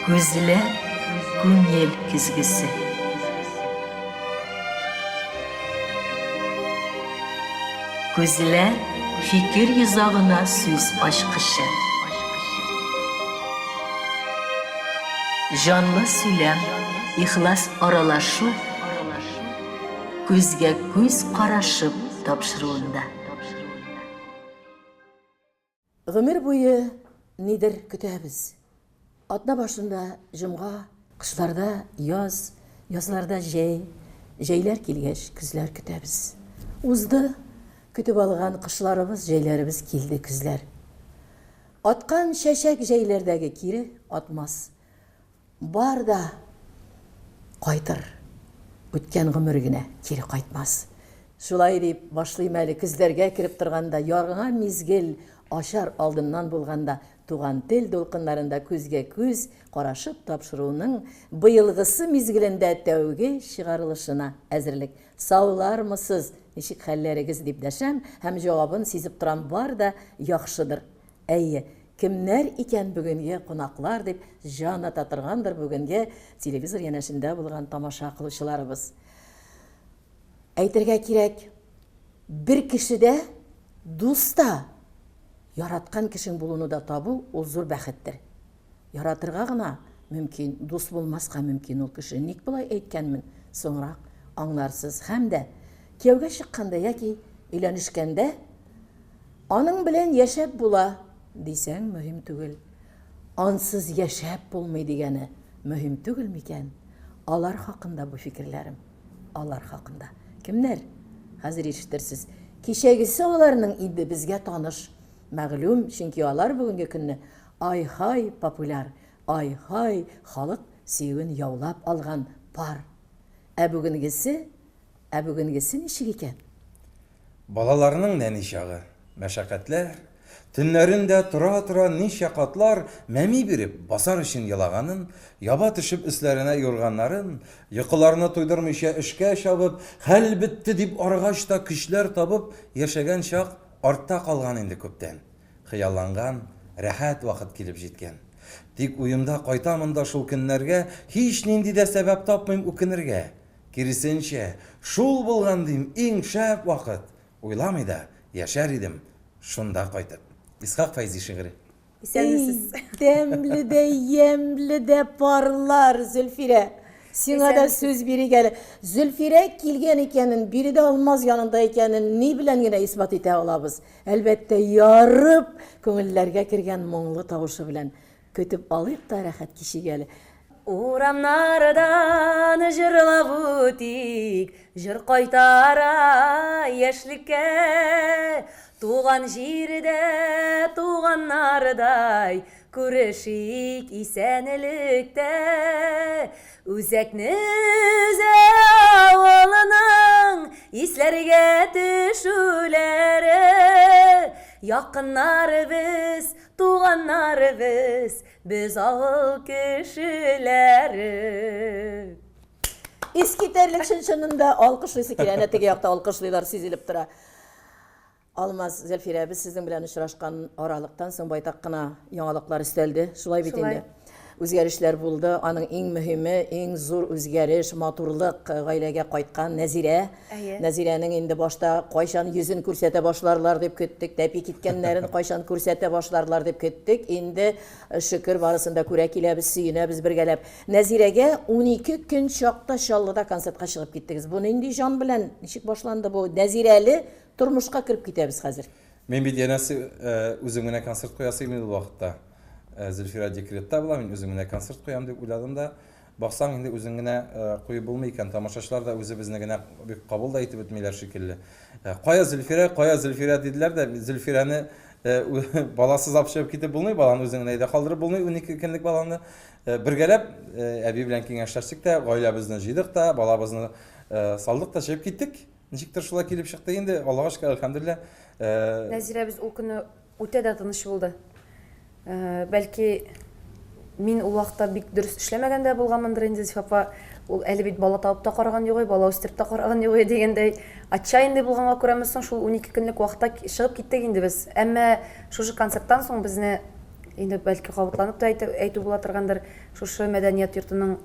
Күзләр күңел көзгесе. Күзләр фикер йозагына сүз ачкычы. Җанлы сөйләм, ихлас аралашу күзгә күз карашып тапшыруында. Гомер буе нидер көтәбез. Атна башында җомга, кышларда яз, язларда җәй, җәйләр килгәч, көзләр көтәбез. Узды көтеп алган кышларыбыз, җәйләребез килде көзләр. Аткан чәчәк җәйләрдәге кире атмас. Бар да кайтыр, үткән гомер генә кире кайтмас. Шулай дип башлыйм әле көзләргә кереп торганда, яңа мизгел ачар алдыннан булганда, туган тел дулкыннарында күзгә-күз карашып тапшыруының быелгысы мизгелендә тәүге чыгарылышына әзерлек. Саулармысыз, ничек хәлләрегез, дип дәшәм һәм җавабын сизеп торам, бар да яхшыдыр. Әйе, кемнәр икән бүгенге кунаклар дип җан ата торгандыр бүгенге телевизор янәшендә булган тамаша кылучыларыбыз. Әйтергә кирәк, бер кеше дә, дус та, яраткан кешең булуны да табу ул зур бәхеттер. Яратырга гына мөмкин, дус булмаска мөмкин ул кеше. Ник болай әйткәнмен, соңрак аңларсыз. Һәм дә кияүгә чыкканда яки өйләнешкәндә Аның белән яшәп була, дисәң, мөһим түгел. Ансыз яшәп булмый дигәне мөһим түгел микән? Алар хакында бу фикерләрем. Алар хакында. Кемнәр? Хәзер ишетерсез. Кичәгесе аларның инде безгә таныш, мәгълүм, чөнки алар бүгенге көнне ай-һай популяр, ай-һай халык сөюен яулап алган пар. Ә бүгенгесе, ә бүгенгесе ничек икән? Балаларның нәни чагы. Мәшәкатьләр. Төннәрен дә тора-тора ничә катлар мәми биреп, басар өчен елаганын, яба төшеп өсләренә юрганнарын, йокыларны туйдырмыйча эшкә чабып, хәл бетте дип арыгач та көчләр табып яшәгән чак артта калган инде күптән. Хыялланган, рәхәт вакыт килеп җиткән. Тик уемда кайтамын да шул көннәргә, һичнинди дә сәбәп тапмыйм үкенергә. Киресенчә, шул булган дим, иң шәп вакыт! Уйламый да яшәр идем шунда кайтып. Исхак Фәйзи шигыре. Исәнмесез. Эй, тәмле дә, ямьле дә парлар, Зөлфирә. Сиңа да сүз бирик әле. Зөлфирә килгән икәнен, биредә Алмаз янында икәнен ни белән генә исбат итә алабыз? Әлбәттә, ярып, күңелләргә кергән моңлы тавышы белән. Көтеп алыйк та рәхәт кичик әле. Урамнардан җырлап үтик, Җыр кайтара яшьлеккә. Туган җирдә туганнардай Күрешик исәнлектә. Үзәкне өзә авылының Исләргә төшүләре. Якыннар без, Туганнар без, без авыл кешеләре. Искитәрлек чын-чынында алкышлыйсы килә. Әнә теге якта алкышлыйлар, сизелеп тора. Алмаз, Зәлфирә, без сезнең белән очрашкан аралыктан соң байтак кына яңалыклар өстәлде. Шулай бит инде. Үзгәрешләр булды. Аның иң мөһиме, иң зур үзгәреш, матурлык гаиләгә кайткан Нәзирә. Әйе. Нәзирәнең инде башта кайчан йөзен күрсәтә башларлар дип көттек, тәпи киткәннәрен кайчан күрсәтә башларлар дип көттек. Инде э, шөкер барысын да күрә киләбез, сөенәбез бергәләп. Нәзирәгә 12 көн чакта Чаллыда концертка чыгып киттегез. Бу нинди җан белән, ничек башланды бу? Нәзирәле тормышка кереп китәбез хәзер. Мин бит янәсе э, үзем генә концерт куясы идем ул вакытта. Э, Зөлфирә декретта була, мин үзем генә концерт куям дип уйладым да. Баксаң, инде үзең генә куеп булмый икән, тамашачылар да үзебезне генә бик кабул да итеп бетмиләр шикелле. Кая Зөлфирә, кая Зөлфирә диделәр дә, Зөлфирәне баласыз алып чыгып китеп булмый, баланы үзең генә өйдә калдырып булмый, 12 көнлек баланы. Бергәләп әби белән киңәшләштек тә, гаиләбезне җыйдык та, балабызны салдык та чыгып киттек. Ничектер шулай килеп чыкты инде, Аллага шөкер, әлхәмдүлилләһ. Нәзирәбез ул көнне Үтә дә тыныч булды. Бәлки, мин ул вакытта бик дөрес эшләмәгән дә булганмындыр инде, Зифа апа. Ул әле бит бала табып та караган юк, бала үстереп тә караган юк дигәндәй. Отчаянный булганга күрәме соң, шул 12 көнлек вакытта чыгып киттек инде без. Әмма шушы концерттан соң безне Инде бәлки кабатланып та әйтү була торгандыр. Шушы мәдәният йортының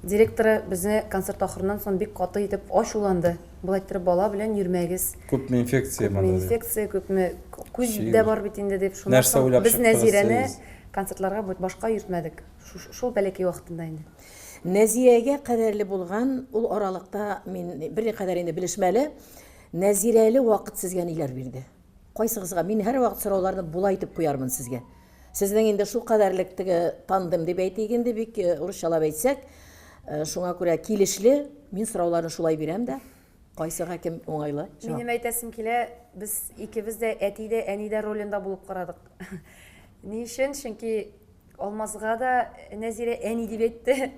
директоры безне концерт ахырыннан соң бик каты итеп ачуланды. Болай иттереп бала белән йөрмәгез. Күпме инфекция монда. Күпме инфекция, күпме күз дә бар бит инде дип. Шуннан соң без Нәзирәне концертларга башка йөртмәдек. Шул бәләкәй вакытында инде. Нәзирәгә кадәрле булган ул аралыкта мин берникадәр инде белешмәле. Нәзирәле вакыт сезгә ниләр бирде? Кайсыгызга? Мин һәрвакыт сорауларны болай итеп куярмын сезгә. Сезнең инде шул кадәрлек теге тандем дип әйтик инде, бик э, урысчалап әйтсәк, э, шуңа күрә килешле, мин сорауларны шулай бирәм дә, кайсыга кем уңайлы җавап. Минем әйтәсем килә, без икебез дә әти дә, әни дә ролендә булып карадык. Ни өчен? Чөнки Алмазга да Нәзирә әни дип әйтте,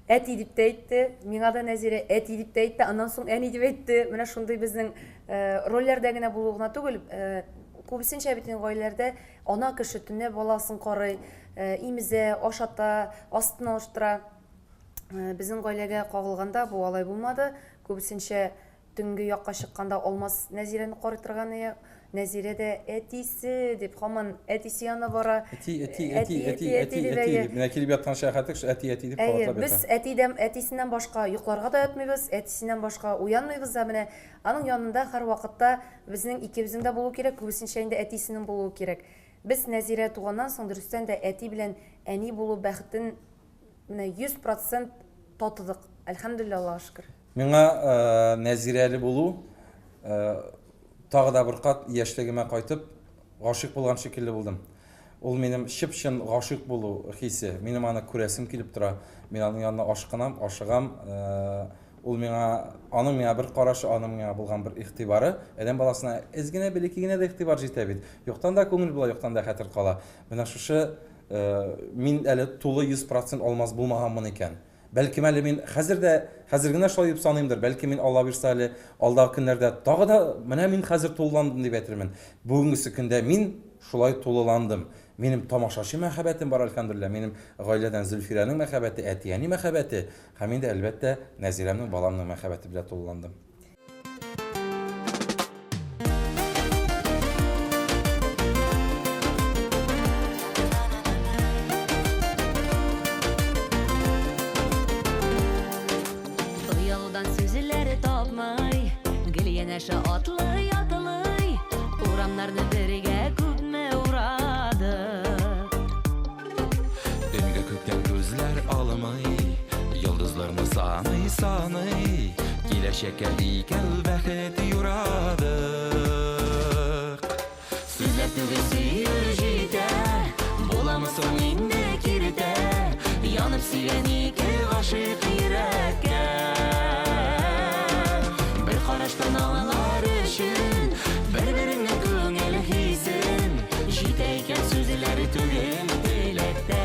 әти дип тә әйтте, миңа да Нәзирә әти дип тә әйтте, аннан соң әни дип әйтте. Менә шундый безнең э, рольләрдә генә булу гына түгел, э, күбесенчә бит инде гаиләләрдә ана кеше төнлә баласын карый, э, имезә, ашата, астын алыштыра. Безнең гаиләгә кагылганда бу алай булмады. Күбесенчә Төнге якка чыкканда Алмаз Нәзирәне карый торган ие. Нәзирә дә әтисе дип һаман әтисе янына бара. Әти, әти, әти, әти, әти, әти дип. Менә килеп яткан шәхәтек шул әти, әти дип кабатлап ята. Без әтидән, әтисеннән башка йокларга да ятмыйбыз, әтисеннән башка уянмыйбыз да. Менә аның янында һәрвакытта безнең икебезнең дә булу кирәк, күбесенчә инде әтисенең булуы кирәк. Без Нәзирә туганнан соң, дөрестән дә, әти белән әни булу бәхетен менә 100 процент татыдык. Әлхәмдүлилләһ, Аллага шөкер. Миңа Нәзирәле булу тагы да бер кат яшьлегемә кайтып, гашыйк булган шикелле булдым. Ул минем чып-чын гашыйк булу хисе. Минем аны күрәсем килеп тора. Мин аның янына ашкынам, ашыгам. Ул миңа, аның миңа бер карашы, аның миңа булган бер игътибары, адәм баласына әз генә, бәләкәй генә дә игътибар җитә бит. Юктан да күңел була, юктан да хәтер кала. Менә шушы мин әле тулы 100 процент Алмаз булмаганмын икән. Бәлкем әле мин хәзер дә, хәзер генә шулай дип саныймдыр, бәлки мин Алла бирса әле алдагы көннәрдә тагы да менә мин хәзер тулыландым дип әйтермен. Бүгенгесе көндә мин шулай тулыландым. Минем тамашачы мәхәббәтем бар, әлхәмдүлилләһ, минем гаиләдән Зөлфирәнең мәхәббәте, әти-әни мәхәббәте һәм инде, әлбәттә, Нәзирәмнең, баламның мәхәббәте белән тулыландым. Оялудан сүзләре тапмый, гел янәшә атлый, атлый, урамнарны бергә күпме урадык. Төнгә күктән күзләр алмый, Йолдызларны саный, саный, Киләчәккә икәү бәхет юрадык. Сүзләр түгел сөю җитә, Буламы соң инде киртә, Янып сөйгән ике гашыйк йөрәккә? Бер караштан аңлар өчен Бер-береңнең күңел хисен, Җитә икән сүзләр түгел теләктә.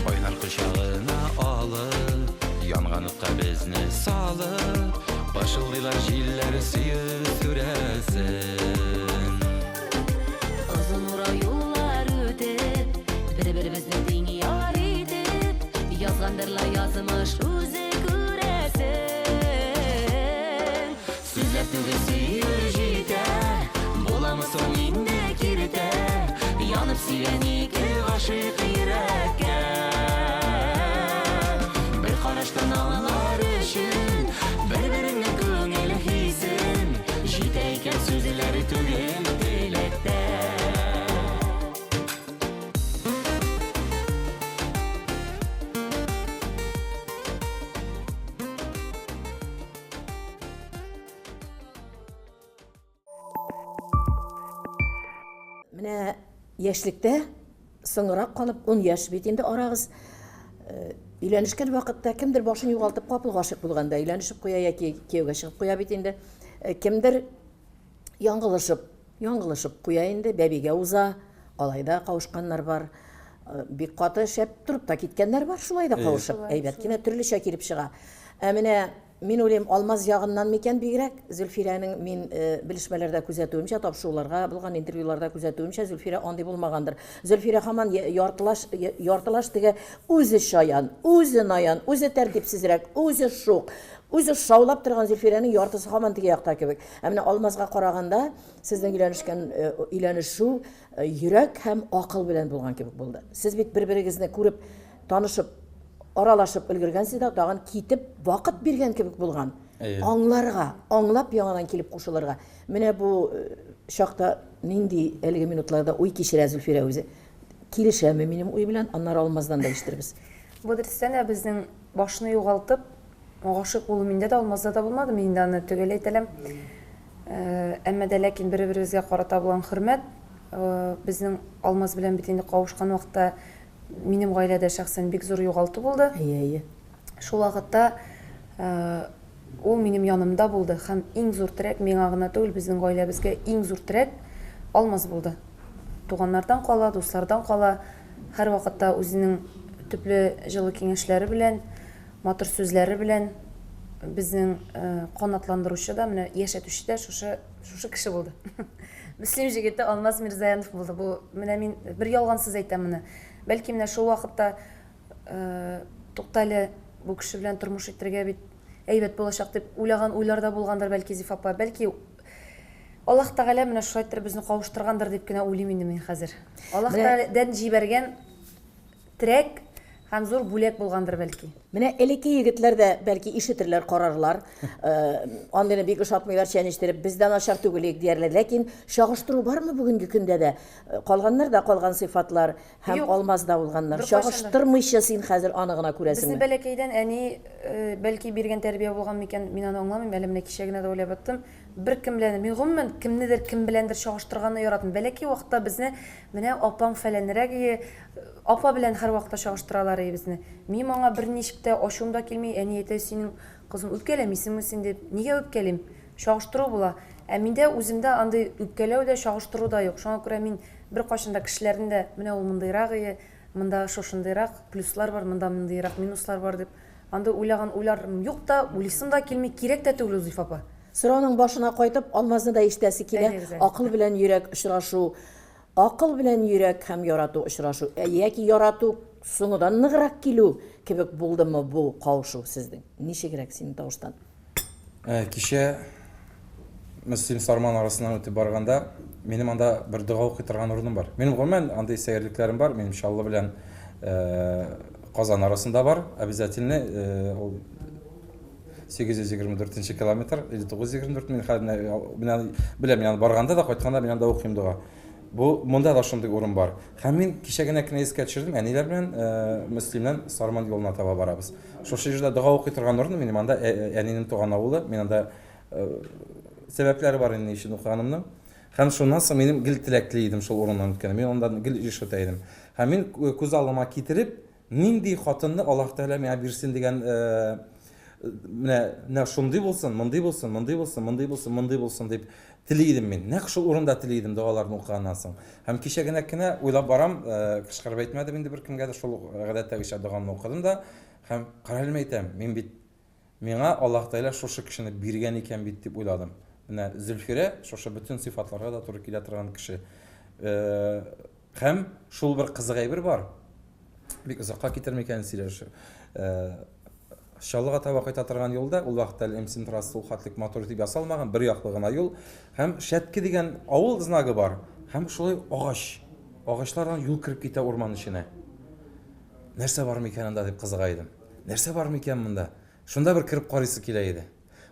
Айлар кочагына алып, Янган утка безне салып, Пышылдыйлар җилләр сөю сүрәсен. Озын урау юллар үтеп, бер-беребезне тиң яр итеп, язгандырлар язмыш үзе күрәсең. Сүзләр түгел сөю җитә, буламы соң инде киртә, янып сөйгән ике гашыйк йөрәккә? Бер караштан аңлар өчен бер-береңнең күңел хисен, җитә икән сүзләр түгел теләктә. Менә яшьлектә соңрак калып, 10 яшь бит инде арагыз. Э, өйләнешкән вакытта кемдер башын югалтып капыл гашыйк булганда өйләнешеп куя яки кияүгә чыгып куя бит инде. Э, кемдер яңгылышып, яңгылышып куя инде, бәбигә уза, алай да кавышканнар бар. Э, бик каты шәп торып та киткәннәр бар, шулай да кавышып. Әйбәт кенә төрлечә килеп чыга. Ә менә. мин уйлыйм, Алмаз ягыннан микән бигрәк? Зөлфирәнең мин белешмәләрдә күзәтүемчә, тапшыруларга булган интервьюларда күзәтүемчә, Зөлфирә андый булмагандыр. Зөлфирә һаман яртылаш, яртылаш теге үзе чаян, үзе наян, үзе тәртипсезрәк, үзе шук, үзе шаулап торган Зөлфирәнең яртысы һаман теге якта кебек. Ә менә Алмазга караганда, сезнең өйләнешкән, өйләнешү йөрәк һәм акыл белән булган кебек булды. Сез бит бер-берегезне күреп, танышып, аралашып өлгергәнсез дә, тагын китеп вакыт биргән кебек булган. Аңларга, аңлап яңадан килеп кушылырга. Менә бу чакта нинди әлеге минутларда уй кичерә Зөлфирә үзе? Килешәме минем уй белән? Аннары Алмаздан да ишетербез. Бу дөрестән дә безнең башны югалтып, гашыйк булу миндә дә, Алмазда да булмады, мин инде аны төгәл әйтә алам. Әмма дә ләкин бер-беребезгә карата булган хөрмәт, безнең Алмаз белән бит инде кавышкан вакытта Минем гаиләдә шәхсән бик зур югалту булды. Әйе, әйе. Шул вакытта ул минем янымда булды һәм иң зур терәк миңа гына түгел, безнең гаиләбезгә иң зур терәк Алмаз булды. Туганнардан кала, дуслардан кала, һәрвакытта үзенең төпле җылы киңәшләре белән, матур сүзләре белән безнең канатландыручы да, менә яшәтүче дә шушы шушы кеше булды. Мөслим җегете Алмаз Мирзаянов булды. Бу менә мин бер ялгансыз әйтәм моны. Бәлки менә шул вакытта туктале, бу кеше белән тормыш итәргә бит әйбәт булачак дип уйлаган уйлар да булгандыр бәлки Зифа апа. Бәлки Аллаһ Тәгалә менә шулай иттереп безне кавыштыргандыр дип кенә уйлыйм инде мин хәзер. Аллаһ Тәгаләдән җибәргән терәк һәм зур бүләк булгандыр бәлки. Менә элекке егетләр дә бәлки ишетерләр, карарлар. Андыйны бик ошатмыйлар, чәнечтереп, без дә начар түгел идек диярләр. Ләкин чагыштыру бармы бүгенге көндә дә? Калганнар да калган сыйфатлар һәм Юк. Алмазда булганнар. Беркайчан да. Чагыштырмыйча син хәзер аны гына Безне күрәсеңме? бәләкәйдән әни, бәлки биргән тәрбия булган микән, мин аны аңламыйм, әле менә кичә генә дә уйлап яттым. Беркем белән, мин гомумән кемнедер кем беләндер чагыштырганны яратмыйм. Бәләкәй вакытта безне менә апаң фәләнрәк ие, Апа белән һәрвакытта чагыштыралар и безне. Минем аңа берничек тә ачуым да килми, әни әйтә, синең кызым үпкәләмисеңме син дип. Нигә үпкәлим? Чагыштыру була. Ә миндә үземдә андый үпкәләү дә, чагыштыру да юк. Шуңа күрә мин беркайчан да кешеләрне дә, менә ул мондыйрак ие, монда шушындыйрак плюслар бар, монда мондыйрак минуслар бар дип, андый уйлаган уйларым юк та, уйлыйсым да килми, кирәк тә түгел ул, Зифа апа. Сорауның башына кайтып, Алмазны да ишетәсе килә, Әйдәгез әле. Акыл белән йөрәк очрашу Акыл белән йөрәк һәм ярату очрашу, ә яки ярату соңыдан ныграк килү кебек булдымы бу кавышу сезнең? Ничегрәк синең тавыштан? Кичә Мөслим Сарман арасыннан үтеп барганда, минем анда бер дога укый торган урыным бар. Минем гомумән андый сәерлекләрем бар. Минем Чаллы белән Казан арасында бар, обязательно ул 824 нче километр или 924 мин хәзер менә беләм, мин аны барганда да, кайтканда мин анда укыйм дога. Бу монда да шундый урын бар. Һәм мин кичә генә кенә искә төшердем, әниләр белән Мөслимнән Сарман юлына таба барабыз. Шушы җирдә дога укый торган урын минем анда әнинең туган авылы, мин анда сәбәпләре бар инде ни өчен укыганымның. Һәм шуннан соң минем гел теләкле идем шул урыннан үткәндә. Мин андан гел еш үтә идем. Һәм мин күз алдыма китереп, Нинди хатынны Аллаһ Тәгалә миңа бирсен дигән менә менә шундый булсын, мондый булсын, мондый булсын, мондый булсын, мондый булсын дип тели идем мин. Нәкъ шул урында тели идем догаларны укыганнан соң. Һәм кичә генә кенә уйлап барам, кычкырып әйтмәдем инде беркемгә дә, шул гадәттәгечә догамны укыдым да һәм карале әйтәм, мин бит миңа Аллаһ Тәгалә шушы кешене биргән икән бит дип уйладым. Менә Зөлфирә шушы бөтен сыйфатларга да туры килә торган кеше. Һәм шул бер кызык әйбер бар. Бик озакка китерми икән сөйләшү. Чаллыга таба кайта торган юлда, ул вакытта әле МСН трассасы ул хәтлек матур итеп ясалмаган, бер яклы гына юл. Һәм Шәтке дигән авыл знагы бар. Һәм шулай агач. Агачлардан юл кереп китә урман эченә. Нәрсә бар микән анда дип кызыга идем. Нәрсә бар микән монда? Шунда бер кереп карыйсы килә иде.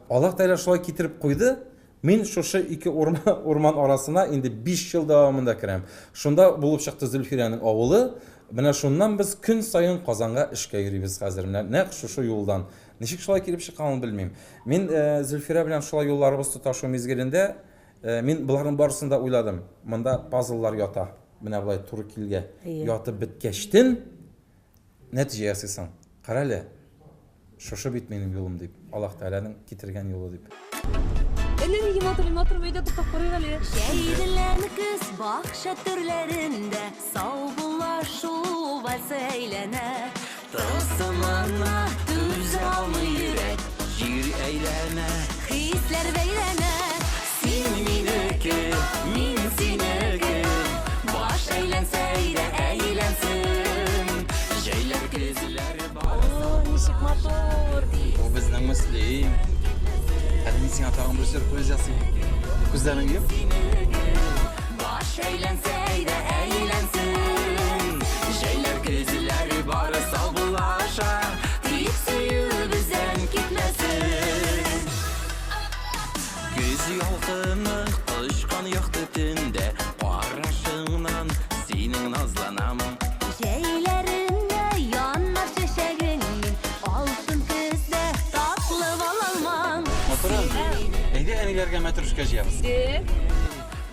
Аллаһ Тәгалә шулай китереп куйды, мин шушы ике урман, урман арасына инде 5 ел дәвамында керәм. Шунда булып чыкты Зөлфирәнең авылы. Менә шуннан без көн саен Казанга эшкә йөрибез хәзер. Менә нәкъ шушы юлдан. Ничек шулай килеп чыкканын белмим. Мин э, Зөлфирә белән шулай юлларыбыз тоташу мизгелендә э, мин боларның барысын да уйладым. Монда пазллар ята. Менә болай туры килгә. Ятып беткәчтен нәтиҗә ясыйсың. Карале, шушы бит минем юлым дип, Аллаһ Тәгаләнең китергән юлы дип. Әллә нинди матур, матур әйдә туктап карыйк әле. Җәй белән көз бакча түрләрендә Саубуллашу вальсы әйләнә. Тылсымына түзә алмый йөрәк. Җир ничек матур! Бу безнең Мөслим. Әле мин сиңа тагын бер сюрприз ясыйм. Күзләреңне йом. Баш әйләнсә әйдә әйләнсен. Җәйләр көзләр бары саубуллаша. Тик сөю бездән китмәсен. Көз ялкыны кочкан якты төндә Карашыңнан синең назланам. Җәйләрендә янмас чәчәгең мин, Алтын көздә татлы бал алмаң. Матурым, әйдә әниләргә мәтрүшкә җыябыз.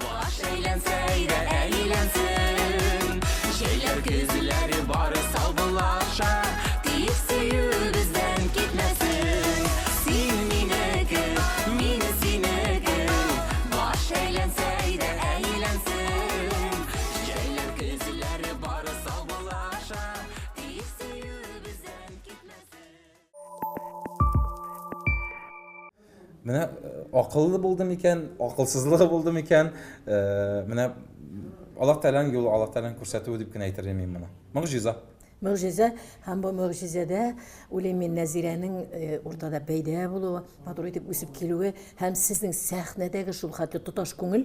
Баш әйләнсә әйдә әйләнсен. Җәйләр көзләр бары саубуллаша. Тик сөю бездән китмәсен. Син минеке, мин синеке. Баш әйләнсә әйдә әйләнсен. Җәйләр көзләр бары саубуллаша. Тик сөю бездән китмәсен. Менә акыллы булды микән, акылсызлыгы булды микән, менә Аллаһ Тәгаләнең юлы, Аллаһ Тәгаләнең күрсәтүе дип кенә әйтер идем мин моны. Могҗиза. Могҗиза һәм бу могҗизада уйлыйм мин Нәзирәнең уртада пәйда булуы, матур итеп үсеп килүе һәм сезнең сәхнәдәге шул хәтле тоташ күңел,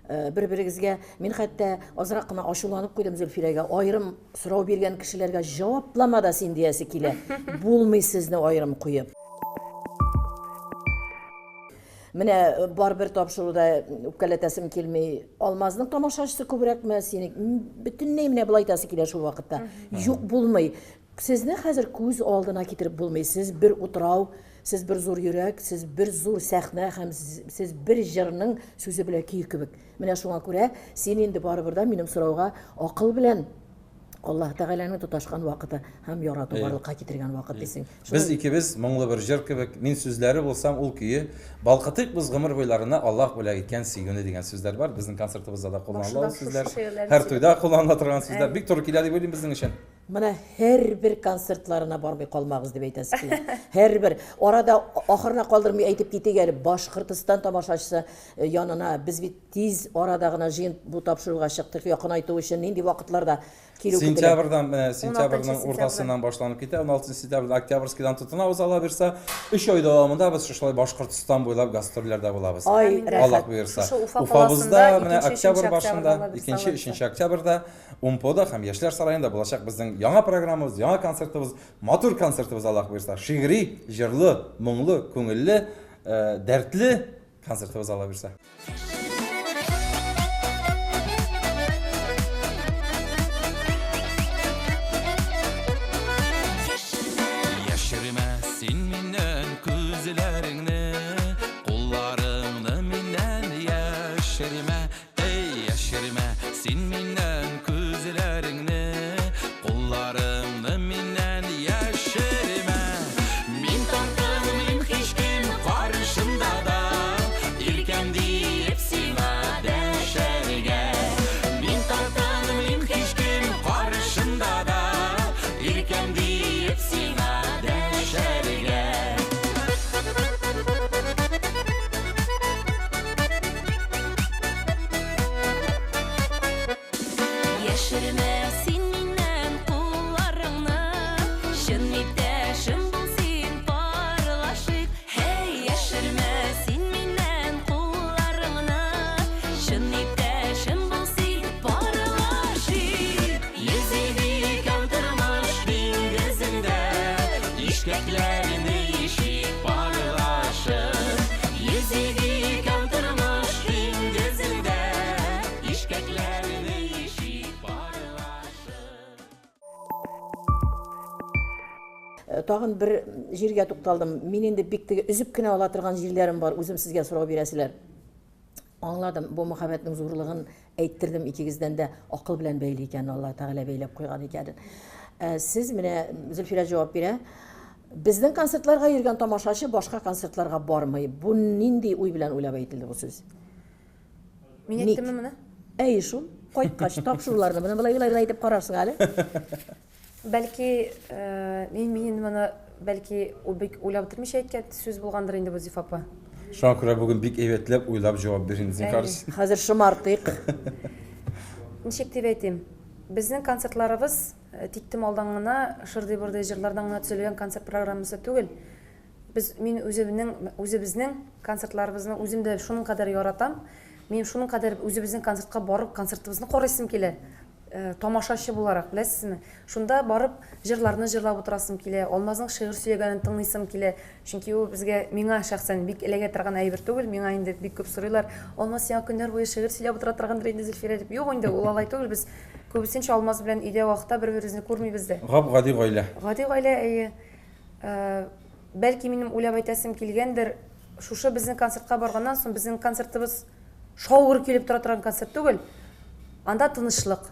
бер-берегезгә мин хәтта азрак кына ачуланып куйдым Зөлфирәгә, аерым сорау биргән кешеләргә җаваплама да син диясе килә. Булмый сезне аерым куеп. Менә э, бар бер тапшыруда үпкәләтәсем килми. Алмазның тамашачысы күбрәкме, сине бөтенләй менә болай әйтәсе килә шул вакытта. Юк булмый. Сезне хәзер күз алдына китереп булмый. Сез бер утрау, сез бер зур йөрәк, сез бер зур сәхнә һәм сез бер җырның сүзе белән көе кебек. Менә шуңа күрә син инде барыбер дә минем сорауга акыл белән Аллаһ Тәгаләнең тоташкан вакыты һәм ярату барлыкка китергән вакыт дисең. Без икебез моңлы бер җыр кебек, мин сүзләре булсам, ул көе, балкытыйк без гомер буйларына Аллаһ бүләк иткән сөюне дигән сүзләр бар. Безнең концертыбызда да кулланыла ул сүзләр. Һәр туйда кулланыла торган сүзләр. Бик туры килә дип уйлыйм безнең өчен. Менә һәрбер концертларына бармый калмагыз дип әйтәсе килә. Һәрбер. Арада ахырына калдырмый әйтеп китик әле, Башкортостан тамашачысы э, янына без бит тиз арада гына җыен бу тапшыруга чыктык, якынайту өчен нинди вакытларда килү көтелә? Сентябрьдән, менә сентябрьнең уртасыннан башланып китә, 16 сентябрьдә Октябрьскийдан тотынабыз ала бирсә, 3 ай дәвамында без шушылай Башкортостан буйлап гастрольләрдә булабыз. Ай, рәхәт. Аллаһ боерса. Уфабызда менә октябрь башында, 2-3 октябрьдә Умпода һәм Яшьләр сараенда булачак безнең яңа программабыз, яңа концертыбыз, матур концертыбыз, Аллаһ боерса. Шигъри, җырлы, моңлы, күңелле, э, дәртле концертыбыз Алла боерса. Яшермә син миннән күзләреңне, кулларыңны миннән яшермә. Эй, яшермә син миннән күзләреңне, Кулларыңны миннән яшермә. Мин тартынмыйм һичкем каршында да, Иркәм диеп сиңа дәшәргә. Мин тартынмыйм һичкем каршында да, Иркәм диеп сиңа дәшәргә. Яшермә син миннән кулларыңны, Чын иптәшем бул син, парлашыйк. Һәй, яшермә син миннән кулларыңны, Чын иптәшем бул син, парлашыйк. Йөзик икәү тормыш диңгезендә, Ишкәкләрне ишик парлашып. Йөзик икәү тормыш диңгезендә, Ишкәкләрне ишик парлашып. Э, тагын бер җиргә тукталдым. Мин инде бик теге өзеп кенә ала торган җирләрем бар, үзем сезгә сорау бирәселәр. Аңладым, бу мәхәббәтнең зурлыгын әйттердем икегездән дә акыл белән бәйле икәнен, Аллаһ Тәгалә бәйләп куйган икәнен. Ә, сез менә Зөлфирә җавап бирә. Безнең концертларга йөргән тамашачы башка концертларга бармый. Бу нинди уй белән уйлап әйтелде бу сүз? Мин әйттемме моны? Әйе шул. Кайткач тапшыруларны менә болай болай әйтеп карарсың әле. Бәлки, э, мин мин моны бәлки ул бик уйлап бетермичә әйткән сүз булгандыр инде бу Зифа апа. Шуңа күрә бүген бик әйбәтләп уйлап җавап бир инде, зинһар өчен. Хәзер шомартыйк. Ничек дип әйтим? Безнең концертларыбыз. тиктомалдан гына, шырдый-бырдый җырлардан гына төзелгән концерт программасы түгел. Без, мин үземнең, үзебезнең концертларыбызны үзем дә шуның кадәр яратам. Мин шуның кадәр үзебезнең концертка барып, концертыбызны карыйсым килә. Тамашачы буларак, беләсезме? Шунда барып җырларны җырлап утырасым килә, Алмазның шигырь сөйләгәнен тыңлыйсым килә. Чөнки ул безгә, миңа шәхсән бик эләгә торган әйбер түгел. Миңа инде бик күп сорыйлар, Алмаз сиңа көннәр буе шигырь сөйләп утыра торгандыр инде Зөлфирә дип. Юк инде, ул алай түгел. Без күбесенчә Алмаз белән өйдә вакытта бер-беребезне күрмибез дә. Гап-гади гаилә. Гади гаилә, әйе. Бәлки минем уйлап әйтәсем килгәндер, шушы безнең концертка барганнан соң безнең концертыбыз шау-гөр килеп тора торган концерт түгел. Анда тынычлык.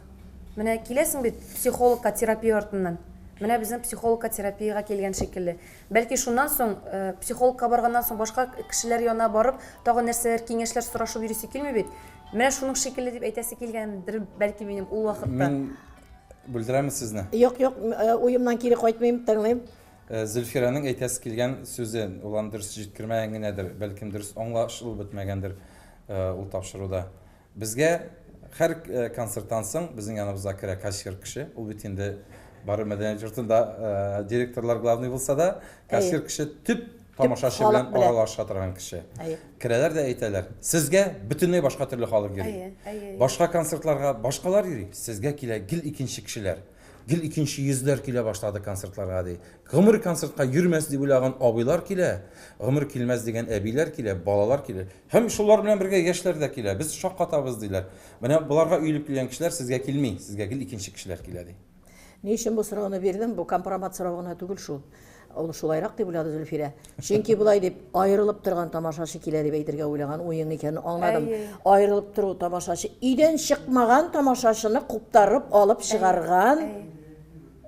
Менә киләсең бит психологка терапия артыннан. Менә безнең психологка терапиягә килгән шикелле. Бәлки шуннан соң психологка барганнан соң башка кешеләр янына барып, тагын нәрсәләр, киңәшләр сорашып йөрисе килми бит. Менә шуның шикелле дип әйтәсе килгәндер, бәлки минем ул вакытта. Мин бүлдерәме сезне? Юк, юк, уемнан кире кайтмыйм, тыңлыйм. Зөлфирәнең әйтәсе килгән сүзе, ул аны дөрес җиткермәгән генәдер, бәлкем дөрес аңлашылып бетмәгәндер ул тапшыруда. Безгә һәр концерттан соң безнең яныбызга керә кассир кеше, ул бит инде бары мәдәният йортында директорлар главный булса да, кассир кеше төп тамашачы белән аралаша торган кеше. Керәләр дә әйтәләр, сезгә бөтенләй башка төрле халык йөри. Башка концертларга башкалар йөри, сезгә килә гел икенче кешеләр. Гел икенче йөзләр килә башлады концертларга, ди. Гомер концертка йөрмәс дип уйлаган абыйлар килә, гомер килмәс дигән әбиләр килә, балалар килә. Һәм шулар белән бергә яшьләр дә килә. Без шаккатабыз, диләр. Менә боларга өелеп килгән кешеләр сезгә килми, сезгә гел икенче кешеләр килә, ди. Ни өчен бу сорауны бирдем? Бу компромат сорау гына түгел шул. Ул шулайрак дип уйлады Зөлфирә. Чөнки болай дип аерылып торган тамашачы килә дип әйтергә уйлаган уең икәнен аңладым. Аерылып тору тамашачы өйдән чыкмаган тамашачыны куптарып алып чыгарган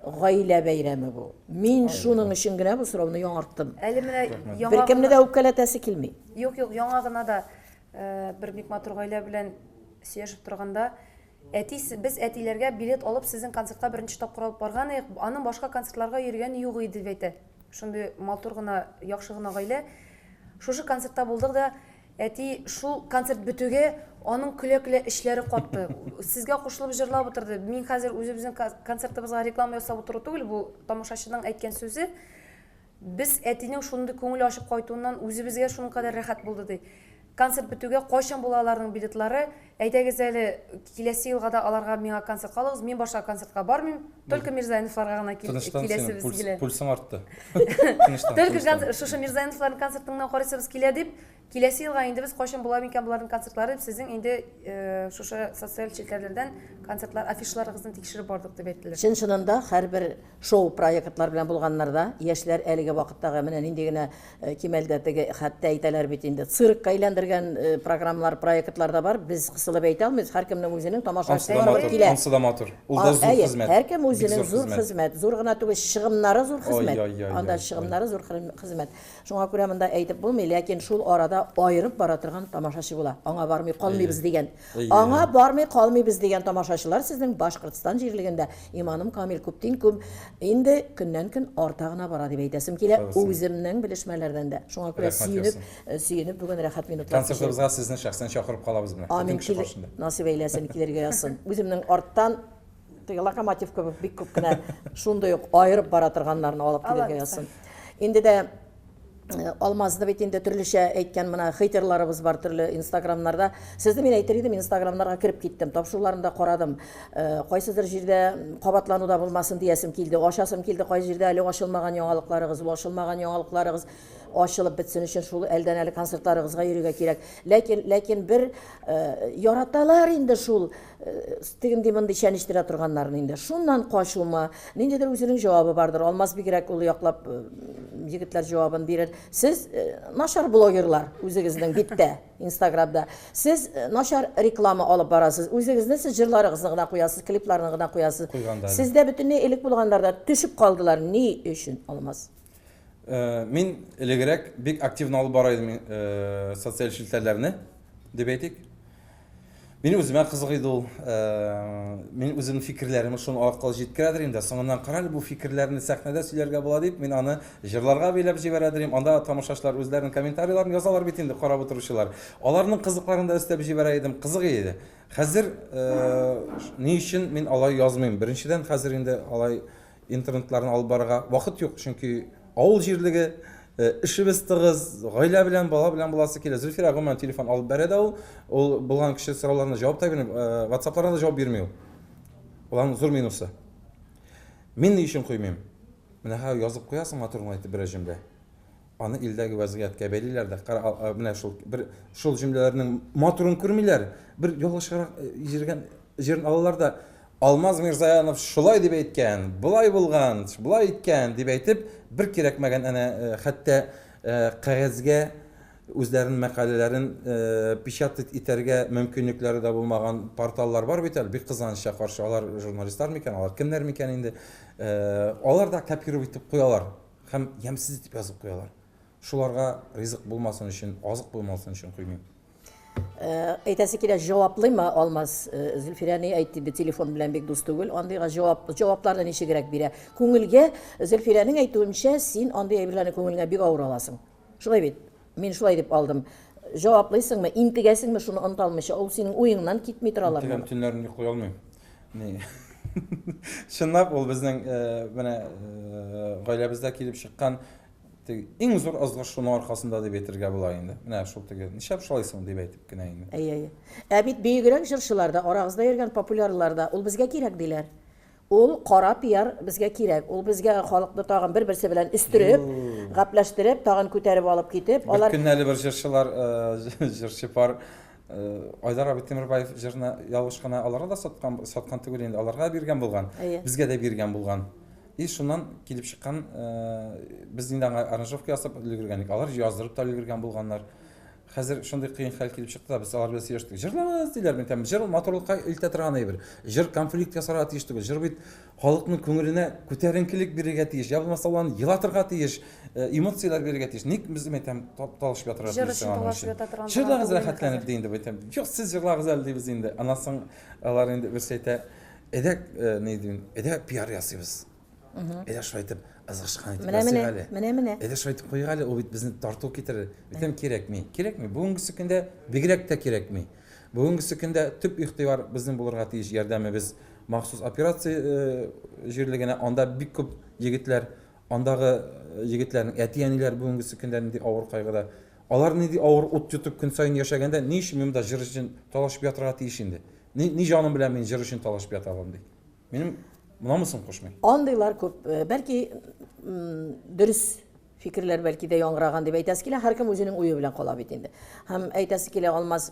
гаилә бәйрәме бу. Мин шуның өчен генә бу сорауны яңарттым. Әле менә яңа Беркемне дә үпкәләтәсе килми. Юк, юк, яңа гына да бер бик матур гаилә белән сөйләшеп торганда Әти, без әтиләргә билет алып сезнең концертка беренче тапкыр алып барган идек, аның башка концертларга йөргәне юк иде, дип әйтә. Шундый матур гына, яхшы гына гаилә. Шушы концертта булдык да, әти шул концерт бетүгә аның көлә-көлә эчләре катты. Сезгә кушылып җырлап утырды. Мин хәзер үзебезнең концертыбызга реклама ясап утыру түгел, бу тамашачының әйткән сүзе. Без әтинең шундый күңел ачып кайтуыннан үзебезгә шуның кадәр рәхәт булды, ди. Концерт бетүгә кайчан була аларның билетлары, әйдәгез әле, киләсе елга да аларга миңа концертка алыгыз, мин башка концертка бармыйм, только Мирзаяновларга гына киләсебез килә. Пульсың артты. Только шушы Мирзаяновларның концертын гына карыйсыбыз килә дип, Киләсе елга инде без кайчан була микән боларның концертлары дип сезнең инде шушы социаль челтәрләрдән концертлар афишаларыгызны тикшереп бардык дип әйттеләр. Чын-чынында һәрбер шоу-проектлар белән булганнарда яшьләр әлеге вакыттагы менә нинди генә кимәлдә теге хәтта әйтәләр бит инде циркка әйләндергән программалар, проектлар да бар. Без кысылып әйтә алмыйбыз. Һәркемнең үзенең тамашачысы барыбер килә. Ансы да матур. Ул да зур хезмәт. Һәркем үзенең зур хезмәт. Зур гына түгел, чыгымнары зур хезмәт. Анда чыгымнары зур хезмәт. Шуңа күрә монда әйтеп булмый, ләкин шул арада аерып бара торган тамашачы була. Аңа бармый калмыйбыз дигән. Аңа бармый калмыйбыз дигән тамашачылар сезнең Башкортстан җирлегендә, иманым камил, күптин күп, инде көннән-көн арта гына бара дип әйтәсем килә, үземнең белешмәләрдән дә. Шуңа күрә сөенеп, сөенеп бүген рәхәт минутлар Концертыбызга сезне шәхсән чакырып калабыз менә. Амин, насыйп әйләсен, килергә язсын. Үземнең арттан Теге локомотив кебек бик күп кенә шундый ук аерып бара торганнарны алып килергә язсын. Инде дә э, Алмазны бит инде төрлечә әйткән менә хейтерларыбыз бар төрле инстаграмнарда. Сезне мин әйтер идем, инстаграмнарга кереп киттем, тапшыруларын да карадым. Э, кайсыдыр җирдә кабатлану да булмасын диясем килде, ачасым килде, кайсы җирдә әле ачылмаган яңалыкларыгыз, ул ачылмаган яңалыкларыгыз ачылып бетсен өчен шул әлдән әле концертларыгызга йөрергә кирәк. Ләкин, ләкин бер э, яраталар инде шул Тегенди-мондый чәнечтерә торганнарын инде. Шуннан качумы? Ниндидер үзенең җавабы бардыр. Алмаз бигрәк ул яклап егетләр җавабын бирер. Сез начар блогерлар үзегезнең биттә, Инстаграмда. Сез начар реклама алып барасыз. Үзегезне сез җырларыгызны гына куясыз, клипларны гына куясыз. Сездә бөтенләй элек булганнар да төшеп калдылар. Ни өчен, Алмаз? Мин элегрәк бик активно алып бара идем социаль челтәрләрне, дип әйтик. Минем үземә кызык иде ул. Мин үземнең фикерләремне шуның аркылы җиткерәдер инде. Соңыннан карале бу фикерләрне сәхнәдә сөйләргә була дип, мин аны җырларга бәйләп җибәрәдер идем. Анда тамашачылар үзләренең комментарийларын язалар бит инде, карап утыручылар. Аларның кызыкларын да өстәп җибәрә идем. Кызык иде. Хәзер ни өчен мин алай язмыйм? Беренчедән, хәзер инде алай интернетларны алып барырга вакыт юк, чөнки авыл җирлеге, эшебез тыгыз, гаилә белән, бала белән буласы килә. Зөлфирә гомумән телефон алып бәрә дә ул, ул булган кеше сорауларына җавап та бирми, WhatsApp-ларына да җавап бирми ул. Ул аның зур минусы. Мин ни өчен куймыйм? Менә хәзер язып куясың матур гына итеп берәр җөмлә. Аны илдәге вәзгыятькә бәйлиләр дә, кара, менә шул бер шул җөмләләрнең матурын күрмиләр, бер ялгышрак җиргән җирен алалар да, Алмаз Мирзаянов шулай дип әйткән, болай булган, болай иткән дип әйтеп, бер кирәкмәгән әнә хәтта кәгазьгә үзләренең мәкаләләрен печатать итәргә мөмкинлекләре дә булмаган порталлар бар бит әле, бик кызганычка каршы, алар журналистлар микән, алар кемнәр микән инде, алар да копировать итеп куялар һәм ямьсез итеп язып куялар. Шуларга ризык булмасын өчен, азык булмасын өчен куймыйм. Әйтәсе килә, җаваплыймы Алмаз? Зөлфирә ни әйтте инде, телефон белән бик дус түгел. Андыйга җавап, җавапларны ничегрәк бирә? Күңелгә, Зөлфирәнең әйтүенчә, син андый әйберләрне күңелеңә бик авыр аласың. Шулай бит? Мин шулай дип алдым. Җаваплыйсыңмы, интегәсеңме шуны оныта алмыйча? Ул синең уеңнан китми торалармы? Интегәм, төннәрен йоклый алмыйм. Ни? Чынлап, ул безнең менә гаиләбездә килеп чыккан теге иң зур ызгыш шуның аркасында дип әйтергә була инде. Менә шул теге, нишләп шулай соң дип әйтеп кенә инде. Әйе, әйе. Ә бит бөегрәк җырчылар да, арагызда йөргән популярлар да, ул безгә кирәк диләр. Ул кара пиар безгә кирәк. Ул безгә халыкны тагын бер-берсе белән өстереп, гәпләштереп, тагын күтәреп алып китеп, алар Бер көнне әле бер җырчылар, җырчы пар Айдар абый Тимербаев җырны ялгыш кына аларга да саткан, саткан түгел инде, аларга биргән булган. Безгә дә биргән булган. И шуннан килеп чыккан, без инде аңа аранжировка ясап өлгергән идек. Алар яздырып та өлгергән булганнар. Хәзер шундый кыен хәл килеп чыкты да, без алар белән сөйләштек. Җырлагыз, диләр, мин әйтәм, җыр матурлыкка илтә торган әйбер. Җыр конфликт ясарга тиеш түгел. Җыр бит халыкның күңеленә күтәренкелек бирергә тиеш. Я булмаса ул аны елатырга тиеш, эмоцияләр бирергә тиеш. Ник без, мин әйтәм, талашып ятырга Җыр тиеш өчен аның талашып өчен? ята торган Җырлагыз түгел инде рәхәтләнеп хәзер. ди инде, мин әйтәм. Юк, сез җырлагыз әле дибез инде. Аннан соң алар инде берсе әйтә, әйдә, ни дим, әйдә пиар ясыйбыз. Әйдә шулай итеп ызгышкан итеп Менә, ясыйк менә, әле. менә, менә. Әйдә шулай итеп куйыйк әле, ул бит безне тарту китерер. Әйтәм, кирәкми. Кирәкми. Бүгенгесе көндә бигрәк тә кирәкми. Бүгенгесе көндә төп игътибар безнең булырга тиеш ярдәмебез махсус операция җирлегенә. Анда бик күп егетләр, андагы егетләрнең әти-әниләре бүгенгесе көндә нинди авыр кайгыда. Алар нинди авыр ут йотып көн саен яшәгәндә, ни өчен мин монда җыр өчен талашып ятырга тиеш инде? Ни, ни җаным белән мин җыр өчен талашып ята алам ди. Минем намусым кушмый. Андыйлар күп. Бәлки, дөрес фикерләр бәлки дә яңгыраган дип әйтәсе килә. Һәркем үзенең уе белән кала бит инде. Һәм әйтәсе килә, Алмаз,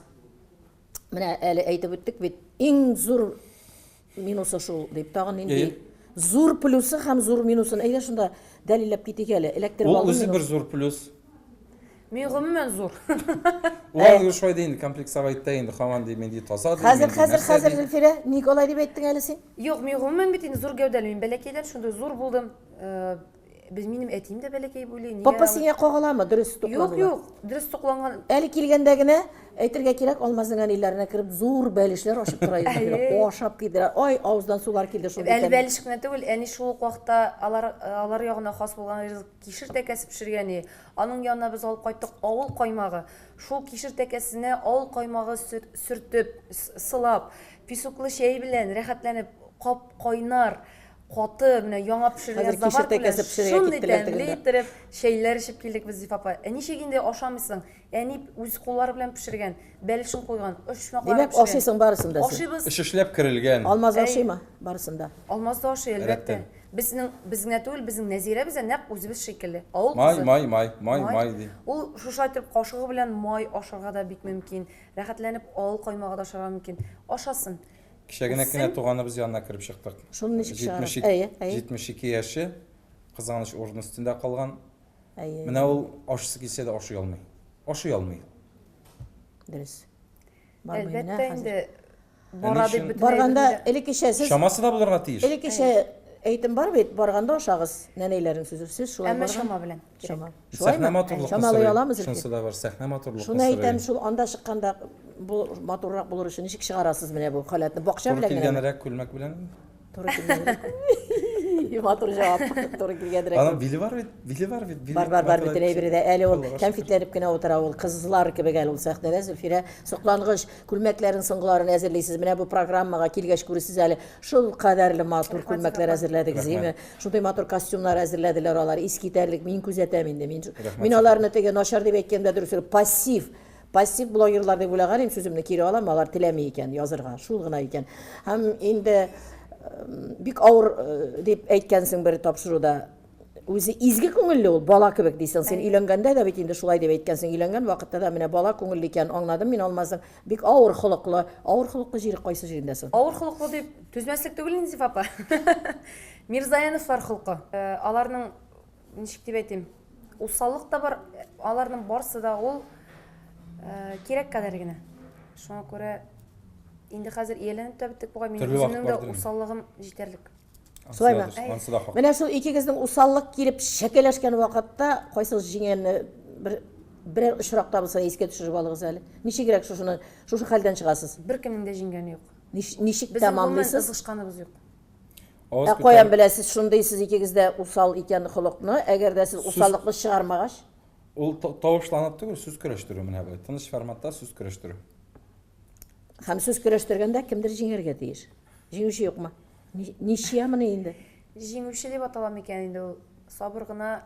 менә әле әйтеп үттек бит, иң зур минусы шул дип. Тагын нинди зур плюсы һәм зур минусын әйдә шунда дәлилләп китик әле. Эләктереп алдым. Ул үзе бер зур плюс. Мин гомумән зур. Ул э. шулай ди инде, комплексовать итә инде, һаман ди, мин ди таза ди. Хәзер, хәзер, хәзер, Зөлфирә, ник алай дип әйттең әле син? Юк, мин гомумән бит инде зур гәүдәле, мин бәләкәйдән шундый зур булдым. Э, без минем әтием дә бәләкәй буйлы. Папа сиңа кагыламы, дөрес туклану? Юк, юк, дөрес тукланган. Әле килгәндә генә әйтергә кирәк, Алмазның әниләренә кереп зур бәлешләр ачып тора иде. Ашап китерә. Ай, авыздан сулар килде шундый. Әле бәлеш кенә түгел, әни шул ук вакытта алар алар ягына хас булган ризык кишер тәкәсе пешергән. Аның янына без алып кайттык авыл каймагы. Шул кишер тәкәсенә авыл каймагы сөртеп, сылап, песоклы чәй белән рәхәтләнеп, кап-кайнар, каты, менә яңа пешерелгән заварка белән шундый тәмле иттереп чәйләр эчеп килдек без, Зифа апа. Ә ничек инде ашамыйсың? Әни үз куллары белән пешергән, бәлешен куйган, өчпочмакларын пешергән. Димәк, ашыйсың барысын да син. Ашыйбыз. Эш эшләп керелгән. Алмаз ашыймы барысын да? Алмаз да ашый, әлбәттә. Безнең, без генә түгел, безнең Нәзирәбез дә нәкъ үзебез шикелле. Авыл Май, кызы. май, май, май, май ди. Ул шушылай итеп кашыгы белән май ашарга да бик мөмкин. Рәхәтләнеп авыл каймагы да ашарга мөмкин. Ашасын. Кичә генә кенә туганыбыз янына кереп чыктык. Шуны ничек чыгарасың? Әйе, әйе. 72 яше, кызганыч урын өстендә калган. Әйе. Менә ул ашыйсы килсә дә ашый алмый. Ашый алмый. Дөрес. Әлбәттә инде бара дип бөтенләй Барганда элеккечә сез Чамасы да булырга тиеш. Элеккечә. әйтем бар бит, барганда ашагыз, нәнәйләрнең сүзе. Сез шулай Әмма барган. чама белән кирәк. Чама. Сәхнә Шулаймы? матурлыкны Чамалый сорый. аламы Зөлфия? Шунысы да бар, сәхнә матурлыкны Шуны әйтәм, сорый. шул анда чыкканда бу матуррак булыр өчен ничек чыгарасыз менә бу халәтне? Бакча Туры белән генәме? килгәнрәк күлмәк белән. Туры килгәнрәк. Матур җавап. Туры килгәнрәк. Аның биле бар бит, биле бар бит. биле Бар, бар, бар, матур бөтен әйбере дә. Әле ул Аллага шөкер. кәнфитләнеп кенә утыра ул, кызлар кебек әле ул сәхнәдә. Зөлфирә соклангыч күлмәкләрен, соңгыларын әзерлисез. Менә бу программага килгәч күрерсез әле. Шул кадәрле матур күлмәкләр әзерләдегез, име? Шундый матур костюмнар әзерләделәр алар, искитәрлек. Мин күзәтәм инде. Мин, мин аларны теге начар дип әйткәндә дөрес, пассив Пассив блогерлар дип уйлаган идем, сүземне кире алам, алар теләми икән язырга, шул гына икән. Һәм инде бик авыр дип әйткәнсең бер тапшыруда. Үзе изге күңелле ул, бала кебек дисең. Син өйләнгәндә дә бит инде шулай дип әйткәнсең. Өйләнгән вакытта да менә бала күңелле икән, аңладым мин Алмазның бик авыр холыклы. Авыр холыклы җире кайсы җирендә соң? Авыр холыклы дип түзмәслек түгел инде, Зифа апа. Мирзаяновлар холкы. Аларның ничек дип әйтим, усаллык та бар, аларның барсы да ул кирәк кадәр генә. Шуңа күрә инде хәзер ияләнеп тә беттек бугай, минем үземнең дә усаллыгым җитәрлек. Шулаймы? Менә шул икегезнең усаллык килеп чәкәләшкән вакытта кайсыгыз җиңгәнне бер берәр очракта булса искә төшереп алыгыз әле. Ничегрәк шушыны, шушы хәлдән чыгасыз? Беркемнең дә җиңгәне юк. Ничек тәмамлыйсыз? Безнең ызгышканыбыз юк. Ә каян беләсез шундый сез икегез дә усал икән холыкны, әгәр дә сез усаллыкны чыгармагач? Ул тавышланып түгел, сүз көрәштерү менә бу. Тыныч форматта сүз көрәштерү. Һәм сүз көрәштергәндә кемдер җиңәргә тиеш. Җиңүче юкмы? Ничьямыни инде? Җиңүче дип атала микән инде ул? Сабыр гына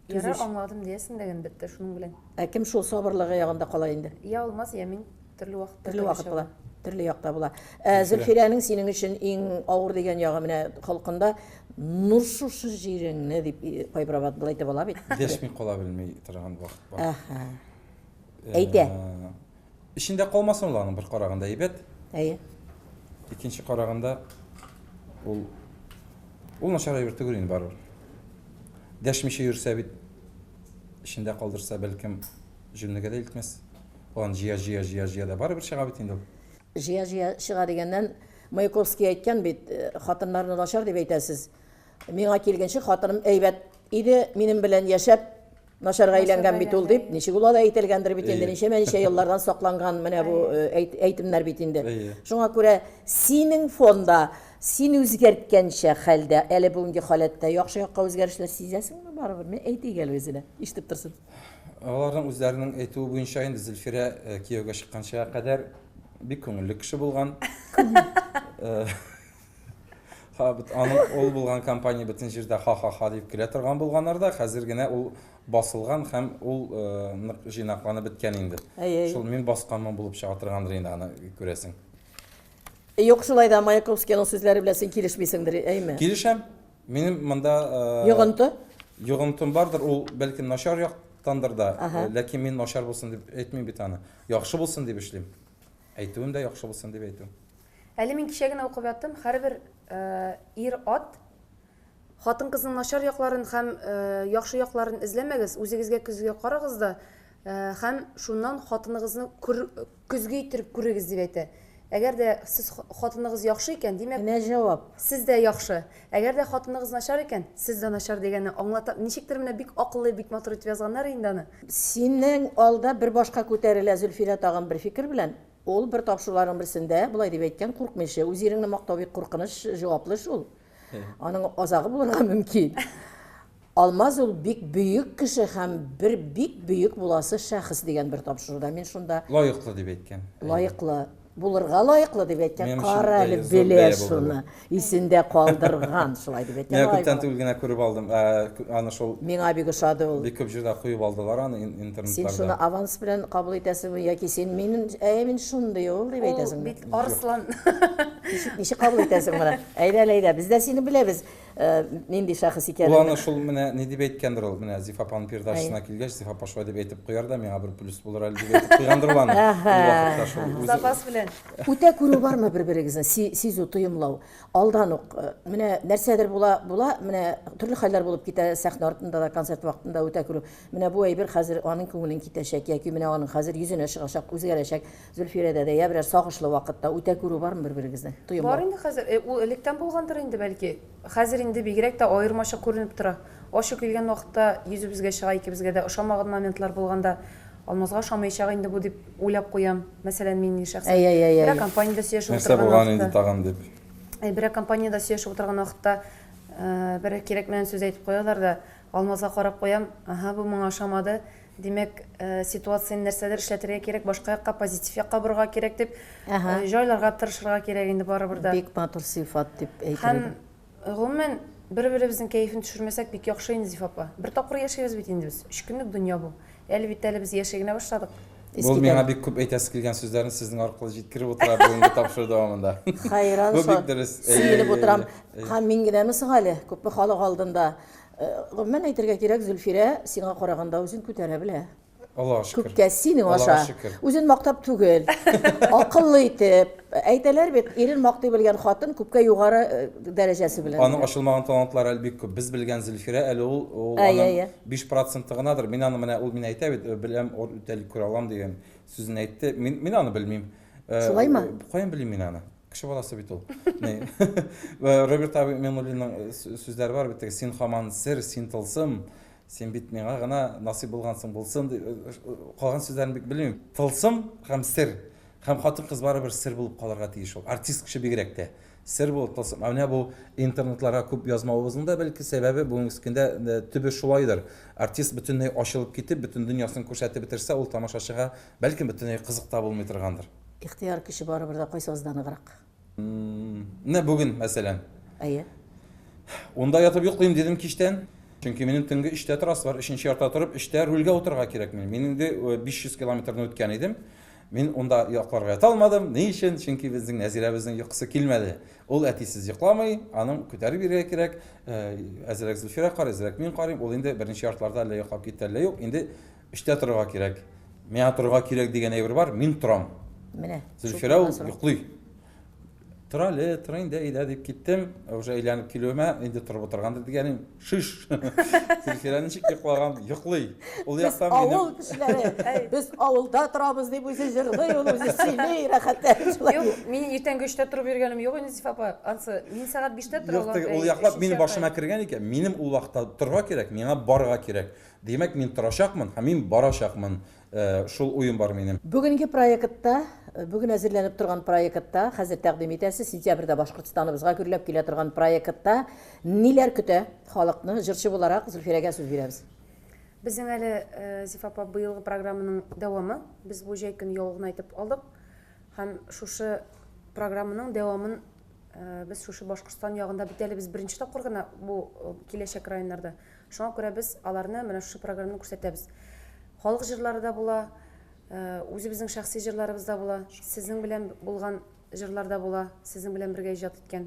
ярар аңладым диясең дә генә бетте шуның белән. Ә кем шул сабырлыгы ягында кала инде? Я Алмаз, я мин төрле вакытта. Төрле вакыт була. Төрле якта була. Ә Зөлфирәнең синең өчен иң авыр дигән ягы менә холкында ну шушы җиреңне дип кайбер вакыт болай әйтеп ала бит. Дәшми кала белми торган вакыт бар. Әһә. Әйтә. Эчендә калмасын ул аның бер караганда әйбәт. Әйе. Икенче караганда ул ул начар әйбер түгел инде барыбер. Дәшмичә йөрсә бит эчендә калдырса, бәлкем җүнлегә дә илтмәс. Ул аны җыя, җыя, җыя, җыя да барыбер чыга бит инде ул. Җыя, җыя чыга дигәннән, Маяковский әйткән бит, хатыннарны начар дип әйтәсез. Миңа килгәнче хатыным әйбәт иде, минем белән яшәп, Начарга әйләнгән бит ул дип, ничек ул алай әйтелгәндер бит инде, ничәмә-ничә еллардан сакланган менә бу әйтемнәр бит инде. Шуңа күрә синең фонда, син үзгәрткәнчә хәлдә, әле бүгенге халәттә яхшы якка үзгәрешләр сизәсеңме барыбер? Менә әйтик әле үзенә, ишетеп торсын. Аларның үзләренең әйтүе буенча инде Зөлфирә кияүгә чыкканчыга кадәр бик күңелле кеше булган. Ха, бит аның ул булган компания бөтен җирдә ха-ха-ха дип көлә торган булганнар да, хәзер генә ул басылган һәм ул э, нык җыйнакланып беткән инде. Әй, әй. Шул мин басканмын булып чыга торгандыр инде аны күрәсең. Юк, шулай да Маяковскийның сүзләре белән син килешмисеңдер, әйме? Килешәм. Минем монда э, Йогынты? Йогынтым бардыр, ул бәлкем начар яктандыр да, Ага. э, ләкин мин начар булсын дип әйтмим бит аны. Яхшы булсын дип эшлим. Әйтүем дә яхшы булсын дип әйтү. Әле мин кичә генә укып яттым, һәрбер ир-ат хатын-кызның начар якларын һәм яхшы якларын эзләмәгез, үзегезгә көзгегә карагыз да һәм шуннан хатыныгызны көзге иттереп күрегез дип әйтә. Әгәр дә сез хатыныгыз яхшы икән, димәк, Менә җавап. Сез дә яхшы. Әгәр дә хатыныгыз начар икән, сез дә начар дигәнне аңлата. Ничектер менә бик акыллы, бик матур итеп язганнар инде аны. Синең алда бер башка күтәрелә Зөлфирә тагын бер фикер белән. Ул бер тапшыруларның берсендә болай дип әйткән, Куркмыйча, үз иреңне мактау бик куркыныч, җаваплы эш ул. Аның азагы булырга мөмкин. Алмаз ул бик бөек кеше һәм бер бик бөек буласы шәхес дигән бер тапшыруда. Мин шунда Лаеклы дип әйткән. Лаеклы. Булырга лаеклы дип әйткән. Кара әле белә шуны. Исендә калдырган шулай дип әйткән. Мин күптән түгел генә күреп алдым. Аны шул Миңа бик ошады ул. Бик күп җирдә куеп алдылар аны интернетларда. Син шуны аванс белән кабул итәсеңме яки син мин әй мин шундый ул дип әйтәсеңме? Ул бит арыслан. Ничек ничек кабул итәсең моны? Әйдә әле, әйдә. Без дә сине беләбез. Нинди шәхес икәнен. Ул аны шул менә ни дип әйткәндер ул, менә Зифа апаның передачасына килгәч, Зифа апа шулай дип әйтеп куяр да, миңа бер плюс булыр әле дип әйтеп куйгандыр ул аны. Ул вакытта шул үзе. Запас белән. Үтә күрү бармы бер-берегезне, сизү, тоемлау? Алдан ук менә нәрсәдер була, була, менә төрле хәлләр булып китә сәхнә артында да, концерт вакытында үтә күрү. Менә бу әйбер хәзер аның күңелен китәчәк яки менә аның хәзер йөзенә чыгачак, үзгәрәчәк. Зөлфирәдә дә, я берәр сагышлы вакытта үтә күрү бармы бер-берегезне? Тоемлау. Бар инде хәзер. Ул электән булгандыр инде, бәлки. Хәзер инде бигрәк тә аермачык күренеп тора. Ачу килгән вакытта йөзебезгә чыга, икебезгә дә ошамаган моментлар булганда, Алмазга ошамаячак инде бу дип уйлап куям. Мәсәлән, мин шәхсән. Әй, әй, әй, Берәр компаниядә сөйләшеп Нәрсә утырган булган инде вакытта. тагын дип. Әй, Берәр компаниядә сөйләшеп утырган вакытта берәр кирәкмәгән сүз әйтеп куялар да, Алмазга карап куям, аһа, бу моңа ошамады. Димәк, ситуацияне нәрсәдер эшләтергә кирәк, башка якка, позитив якка борырга кирәк дип, җайларга тырышырга кирәк инде барыбер дә. Бик матур сыйфат дип әйтер Һәм, идем. гомумән, бер-беребезнең кәефен төшермәсәк, бик яхшы инде, Зифа апа. Бер тапкыр яшибез бит инде без. Өч көнлек дөнья бу. Әле бит әле без яши генә башладык. Бу миңа бик күп әйтәсе килгән сүзләрне сезнең аркылы җиткереп утыра бүгенге тапшыру дәвамында. Хәйран Бу бик дөрес. Сөенеп утырам. Һәм мин генәме соң әле, күпме халык алдында. Гомумән әйтергә кирәк, Зөлфирә сиңа караганда үзен күтәрә белә. Аллага шөкер. Күпкә синең аша. Үзен мактап түгел. Акыллы итеп. Әйтәләр бит, ирен мактый белгән хатын күпкә югары э, дәрәҗәсе белән. Аның ачылмаган талантлары әле бик күп. Без белгән Зөлфирә әле ул, ул аның 5% гынадыр. Мин аны менә ул миңа әйтә бит, э, беләм, үтәли күрә алам дигән сүзен әйтте. Мин мин аны белмим. Э, Шулаймы? Каян белим мин аны? Кеше баласы бит ул. Роберт абый Миңнуллинның сүзләре бар бит, син хаман сер, син тылсым. Син бит миңа гына насыйп булгансың булсын дип, калган сүзләрен бик белмим. Тылсым һәм сер. Һәм хатын-кыз барыбер сер булып калырга тиеш ул. Артист кеше бигрәк тә. Сер булып, тылсым. Ә менә бу интернетларга күп язмавыбызның да бәлки сәбәбе бүгенге көндә э, төбе шулайдыр. Артист бөтенләй ачылып китеп, бөтен дөньясын күрсәтеп бетерсә, ул тамашачыга бәлкем бөтенләй кызык та булмый торгандыр. Ихтыяр көче барыбер дә кайсыгызда ныграк? Менә бүген, мәсәлән. Әйе. Унда ятып йоклыйм дидем кичтән. Чөнки минем төнге өчтә торасы бар, өченче яртыда торып, өчтә рульгә утырырга кирәк минем. Мин инде 500 километрны үткән идем. Мин унда йокларга ята алмадым. Ни өчен? Чөнки безнең Нәзирәбезнең йокысы килмәде. Ул әтисез йокламый, аның күтәреп йөрергә кирәк. Әзрәк Зөлфирә карый, әзрәк мин карыйм. Ул инде беренче яртыларда әллә йоклап китте, әллә юк. Инде Өчтә торырга кирәк. Миңа торырга кирәк дигән әйбер бар, мин торам. Менә. Зөлфирә ул йоклый. Тор әле, тор инде, әйдә дип киттем. Уже әйләнеп килүемә инде торып утыргандыр дигәнем. Шиш. Зөлфирә ничек йоклаган? Йоклый. Ул яктан минем Авыл кешеләре. Без авылда торабыз дип үзе җырлый, ул үзе сөйли, рәхәтләнеп шулай. Юк, мин иртәнге өчтә торып йөргәнем юк инде, Зифа апа. Ансы, мин сәгать биштә торам. Юк, ул яклап минем башыма кергән икән. Минем ул вакытта торырга кирәк, миңа барырга кирәк. Димәк, мин торачакмын һәм мин барачакмын. Шул уем бар минем. Бүгенге проектта, бүген әзерләнеп торган проектта, хәзер тәкъдим итәсез, сентябрьдә Башкортстаныбызга гөрләп килә торган проектта ниләр көтә халыкны? Җырчы буларак Зөлфирәгә сүз бирәбез. Безнең әле, Зифа апа, быелгы программаның дәвамы. Без бу җәй көне ял гына итеп алдык. Һәм шушы программаның дәвамын без шушы Башкортстан ягында бит әле без беренче тапкыр гына бу киләчәк районнарда. Шуңа күрә без аларны менә шушы программаны күрсәтәбез. Халык җырлары да була, э, үзебезнең шәхси җырларыбыз да була, сезнең белән булган җырлар да була, сезнең белән бергә иҗат иткән.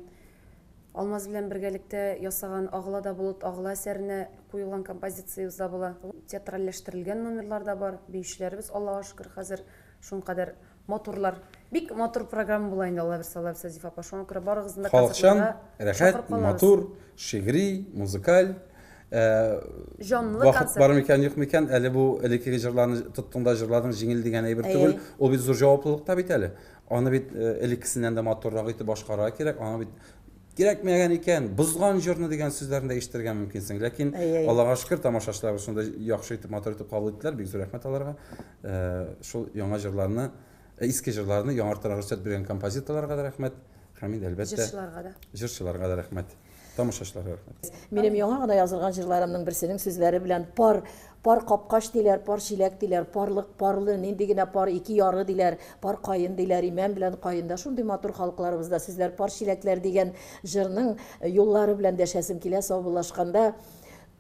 Алмаз белән бергәлектә ясаган Агыла да болыт агыла әсәренә куелган композициябез дә була. Театральләштерелгән номерлар да бар. Биючеләребез, Аллага шөкер, хәзер шуңкадәр Матурлар. Бик матур программа була инде, Алла бирсә, Алла бирсә, Зифа апа. Шуңа күрә барыгызны да Халыкчан, рәхәт, матур, шигъри, музыкаль. Э, Җанлы вакыт концерт. Бар микән, юк микән, әле бу элеккеге җырларны тоттың да җырладың, җиңел дигән әйбер түгел. Ул бит зур җаваплылык та бит әле. Аны бит э, элеккесеннән дә матуррак итеп башкарырга кирәк. Аны бит кирәкмәгән икән, бозган җырны дигән сүзләрне дә ишетергә мөмкинсең. Ләкин Аллага шөкер, тамашачылар шундай яхшы итеп, матур итеп кабул иттеләр. Бик зур рәхмәт аларга. Э, шул яңа җырларны, э, иске җырларны яңартырга рөхсәт биргән композиторларга да рәхмәт. Һәм инде, әлбәттә, җырчыларга да. Җырчыларга да рәхмәт. Тамашачыларга рәхмәт. Минем яңа гына язылган җырларымның берсенең сүзләре белән пар, пар капкач диләр, пар чиләк диләр, парлык, парлы, нинди генә пар, ике яры диләр, пар каен диләр, имән белән каен да шундый матур халыкларыбызда сүзләр, пар чиләкләр дигән җырның юллары белән дәшәсем килә саубуллашканда.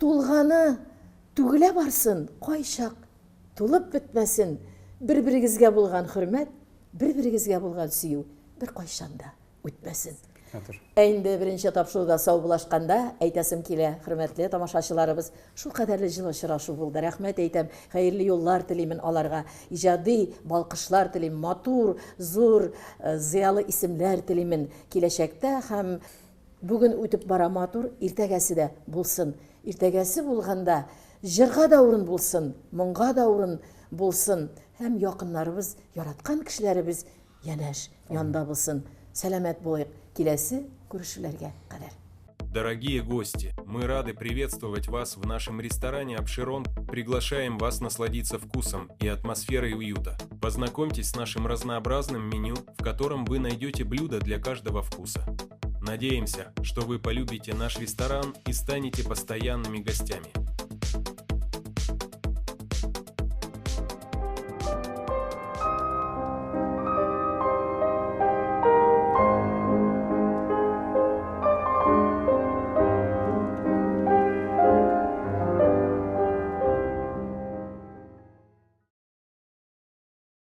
Тулганы түгелә барсын, кайчак Тулып бетмәсен, бер-берегезгә булган хөрмәт, бер-берегезгә булган сөю беркайчан да үтмәсен. Матур. Ә инде беренче тапшыруда саубуллашканда әйтәсем килә, хөрмәтле тамашачыларыбыз, шулкадәрле җылы очрашу булды. Рәхмәт әйтәм, хәерле юллар телимен аларга, иҗади балкышлар телим, матур, зур, зыялы исемнәр телимен киләчәктә һәм Бүген үтеп бара матур, иртәгәсе дә булсын. Иртәгәсе булганда, җырга да урын булсын, моңга да урын булсын һәм якыннарыбыз, яраткан кешеләребез янәш, янда булсын. Сәламәт булыйк, киләсе күрешүләргә кадәр. Дорогие гости, мы рады приветствовать вас в нашем ресторане «Апшерон». Приглашаем вас насладиться вкусом и атмосферой уюта. Познакомьтесь с нашим разнообразным меню, в котором вы найдете блюда для каждого вкуса. Надеемся, что вы полюбите наш ресторан и станете постоянными гостями.